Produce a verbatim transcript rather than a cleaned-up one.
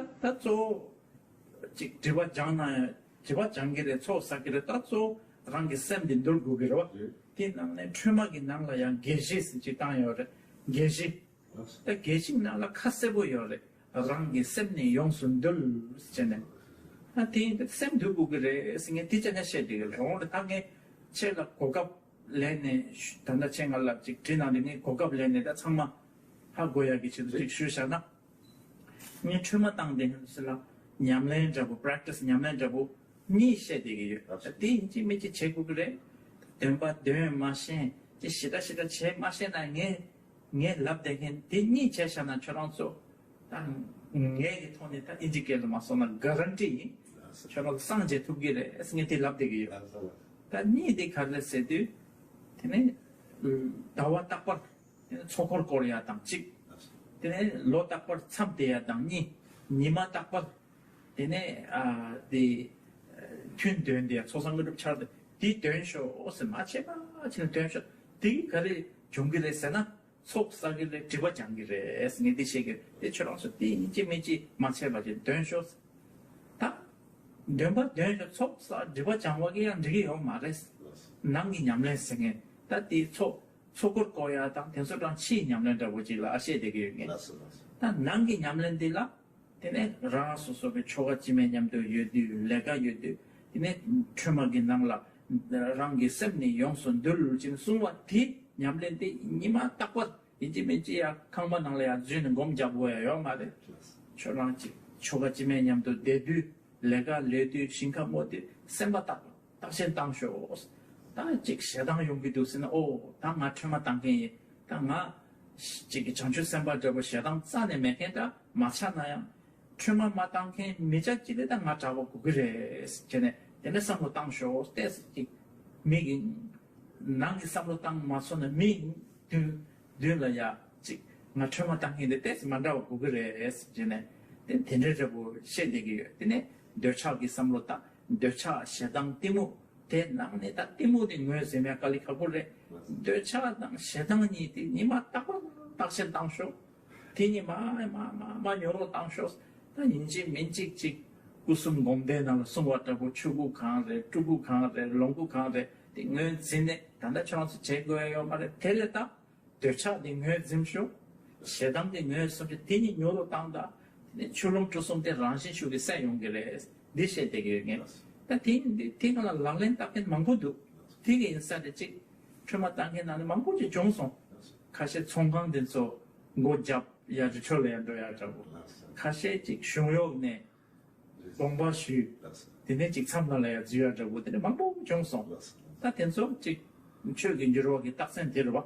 ད་གཙོ་བོ་ཅིག་སྒྲིབ་པ་སྦྱང་ན་ཡང་སྒྲིབ་པ་སྦྱང་གི་རེད། ཚོགས་བསགས་ཀྱི་རེད། ད་གཙོ་བོ་རང་གི་སེམས་འདི་འདུལ་དགོས་ཀྱི་རེད་བ། རེད། དེ་ནང་ནས་འཕྲོས་མ་གི་ནང་ལ་ཡང་དགེ་བཞི་ཟེར་ཅིག་བཏང་ཡོད་རེད། དགེ་བཞི། ད་དགེ་བཤེས་ནང་ལ་ཁ་གསལ་པོ་ཡོད་རེད། རང་གི་སེམས་ནི་ཡོངས་སུ་འདུལ་ཟེར་ནས། ཨ་དེ་ཡིན་ཏེ་སེམས་འདུལ་དགོས་ཀྱི་རེད་ཟེར་ངས་དེ་ཅག་ནས་བཤད་བསྡད་ཀྱི་རེད། འོང་ལ་ད་ངས་ཁྱེད་ལ་གོ་སྐབས་ལེན་ནས་ཞུ། ད་ལྟ་ཁྱེད་ང་ལ་ཅིག་དྲི་གནང་དུས་ངས་གོ་སྐབས་ལེན་ནས་ད་ཚང་མ་ཧ་གོ་ཡག་གི་ཆེད་དུ་ཅིག་ཞུས་བཞག་ན། ངས་འཕྲོས་མ་བཏང་དེ་ཧན་སི་ལ་ཉམས་ལེན་འདྲ་པོ། པེ་རེག་ཊི་སི། ཉམས་ལེན་འདྲ་པོ་གཉིས་བཤད་བསྡད་ཀྱི་ཡོད། ད་དེ་ཡིན་གཅིག་མིན་གཅིག་བྱེད་དགོས་ཀྱི་རེད། འདོན་པ་འདོན་མ་ཤེས་ཅི་ཞེ་དྲག་ཞེ་དྲག་བྱེད་མ་ཤེས་ན་ངས། ངས་ལབ་བསྡད་མཁན་དེ་གཉིས་བྱས་བཞག་ན་ཁྱོད་རང་ཚོ། ད་ངས་ཀྱི་ཐོག་ནས་ད་ཨིན་ཇི་སྐད་ལ་མ་སོང་ན་ག་རན་ཊི་ཡིན། ཁྱོད་རང་ཚོ་སངས་རྒྱས་ཐུབ་ཀྱི་རེད་ཟེར་ངས་དེ་ལབ་བསྡད་ཀྱི་ཡོད། ད་གཉིས་དེ་ག་རེ་རེད་ཟེར་དུས། དེ་ནས་ཟླ་བ་རྟག་པར་དེ་ནས་ཚོགས་འཁོར་བསྐོར་ཡ་དང་གཅིག་དེ་ནས་ལོ་རྟག་པར་མཚམས་བསྡད་ཡ་དང་གཉིས། ཉི་མ་རྟག་པར་དེ་ནས་ཨ་དེ་ཐུན་འདོན་དེ་ཚོགས་བསགས་དངོས་གྲུབ་འཆར་དེ་དེ་འདོན་ཤོག་ཟེར། མ་བྱས་པ་བྱས་ནས་འདོན་ཤོག་དེ་ག་རེ་འབྱུང་གི་རེད་ཟེར་ན། ཚོགས་བསགས་ཀྱི་རེད། སྒྲིབ་པ་སྦྱང་གི་རེད་ཟེར་ངས་འདི་བཤད་ཀྱི་རེད། དེ་ཁྱོད་རང་ཚོ་དེ་ཡིན་གཅིག་མིན་གཅིག་མ་བྱས་པ་བྱས་འདོན་ཤོག་ད་འདོན་པ་འདོན་ཤོག་ཚོགས་བསགས་སྒྲིབ་པ་སྦྱང་བ་གིས་ཡང་འགྲིག་གི་ཡོད་མ་རེད། ནང་གི་ཉམས་ལེན་ཟེར་མཁན་ད་དེ་ཚོགས་ཚོགས་འཁོར་བསྐོར་ཡ་དང་དེ་ཚོ་དང་ཕྱིའི་ཉམས་ལེན་འདྲ་པོ་ཅིག་ལ་ཨ་བཤད་བསྡད་ཀྱི་ཡོད་ངས། ད་ནང་གི་ཉམས་ལེན་འདི་ལ། དེ་ནས་རང་རང་སོ་སོ་གི་ཆོ་ག་སྤྱི་མེད་མཉམ་དུ་ཡོད་དུས། ལས་ཀ་ཡོད་དུས། དེ་ནས་འཕྲོས་མ་གི་ནང་ལ་རང་གི་སེམས་ནི་ཡོངས་སུ་འདུལ་ཅིང་གསུང་བ་དེ་ཉམས་ལེན་དེ་ཉི་མ་རྟག་པར་ཡིན་གཅིག་མིན་གཅིག་ཡ་ཁང་པ་ནང་ལ་ཡ་འཛུལ་ནས་སྒོམ་རྒྱག་དགོས་ཡ་ཡོད་མ་རེད། ཁྱོད་རང་ཅིག་ཆོ་ག་སྤྱི་མེད་མཉམ་དུ་བསྡད་དུས། ལས་ཀ་ལས་དུས། ཞིང་ཁ་རྨོ་དུས། སེམས་པ་བརྟག་བརྟག་ཞིབ་བཏང་ཤོག་ད་ཅིག་ཞེ་སྡང་ཡོང་གི་འདུག་ཟེར་ན། ཨོ་ད་ང་འཕྲོས་མ་བཏང་མཁན་ཡིན། ད་ང་ཅིག་གི་བྱང་ཆུབ་སེམས་དཔའ་འདྲ་པོ་ཞེ་སྡང་རྩ་ནས་མེད་མཁན་འདྲ་མ་ཆགས་ན་ཡང་། འཕྲོས་མ་མ་བཏང་མཁན་མི་ཆ་གཅིག་ལས་ད་ང་དྲག་པ་དགོས་ཀྱི་རེད་ཟེར་ནས་དེ་འདྲ་བསམ་བློ་བཏང་ཤོག་ཏོག་ཙམ་ཅིག་མི་གི་ནང་གི་བསམ་བློ་བཏང་མ་སོང་ན་མི་མདུན་མདུན་ལ་ཡ་ཅིག་ང་འཕྲོས་མ་བཏང་མཁན་དེ་ཏོག་ཙམ་མ་འདྲ་བ་དགོས་ཀྱི་རེད་ཟེར་ནས་དེ་དེ་འདྲ་འདྲ་པོ་བཤད་བསྡད་ཀྱི་ཡོད། དེ་ནས་འདོད་ཆགས་ཀྱི་བསམ་བློ་དང་། འདོད་ཆགས་ཞེ་སྡང་གཏི་མུག་དེ་ནང་ནས་ད་གཏི་མུག་དེ་ངོས་ཟིན་ཡ་དཀའ་ལས་ཁག་པོ་རེད། འདོད་ཆགས་དང་ཞེ་སྡང་གཉིས་དེ་ཉི་མ་རྟག་པར་བརྟག་དཔྱད་བཏང་ཤོག་དེ་གཉིས་མ་མ་མ་མ་ཉོ་རོགས་བཏང་ཤོག་ད་ཡིན་གཅིག་མིན་གཅིག་ཅིག་སྐུ་གསུམ་སྒོམ་དེབ་ནང་ལ་གསུང་བ་འདྲ་པོ། ཆོས་སྐུ་གང་རེད། སྤྲུལ་སྐུ་གང་རེད། ལོངས་སྐུ་གང་རེད། དེ་ངོས་འཛིན་ནས་ད་ལྟ་ཁྱོད་རང་ཚོ་བྱེད་དགོས་ཡ་ཡོད་མ་རེད། དེ་ལས་ད། འདོད་ཆགས་དེ་ངོས་འཛིན་ཤོག་ཞེ་སྡང་དེ་ངོས་བཟུང་ཤོག་དེ་གཉིས་ཉོ་རུ་བཏང་ད། དེ་ནས་ཆོས་ལོངས་སྤྲུལ་གསུམ་དེ་རང་བཞིན་ཤུགས་ཀྱིས་སད་ཡོང་གི་རེད། འདི་བཤད་བསྡད་ཀྱི་ཡོད་ངས། ད་དེ་འདི་དེ་ག་ལ་ལག་ལེན་བསྟར་མཁན་མང་པོ་འདུག་དེ་གི་ཡིན་ས་དེ་གཅིག་འཕྲོས་མ་བཏང་མཁན་ནང་ནས་མང་པོ་ཅིག་བྱུང་སོང་། ཁ་ཤས་ཚོང་ཁང་དེ་ཚོ་སྒོ་བརྒྱབ་ཡ་རི་ཁྲོད་ལ་ཡ་འགྲོ་ཡ་འདྲ་པོ། ཁ་ཤས་ཅིག་གཞུང་གཡོག་ནས་དགོངས་པ་ཞུས། དེ་ནས་ཅིག་མཚམས་ལ་ལ་ཡ་འཛུལ་ཡ་འདྲ་པོ་དེ་འདྲ་མང་པོ་བྱུང་སོང་། ད་དེ་ཚོ་ཅིག་ཆོས་ཀྱི་འགྱུར་བ་གི་རྟགས་མཚན་དེ་རེད་བ།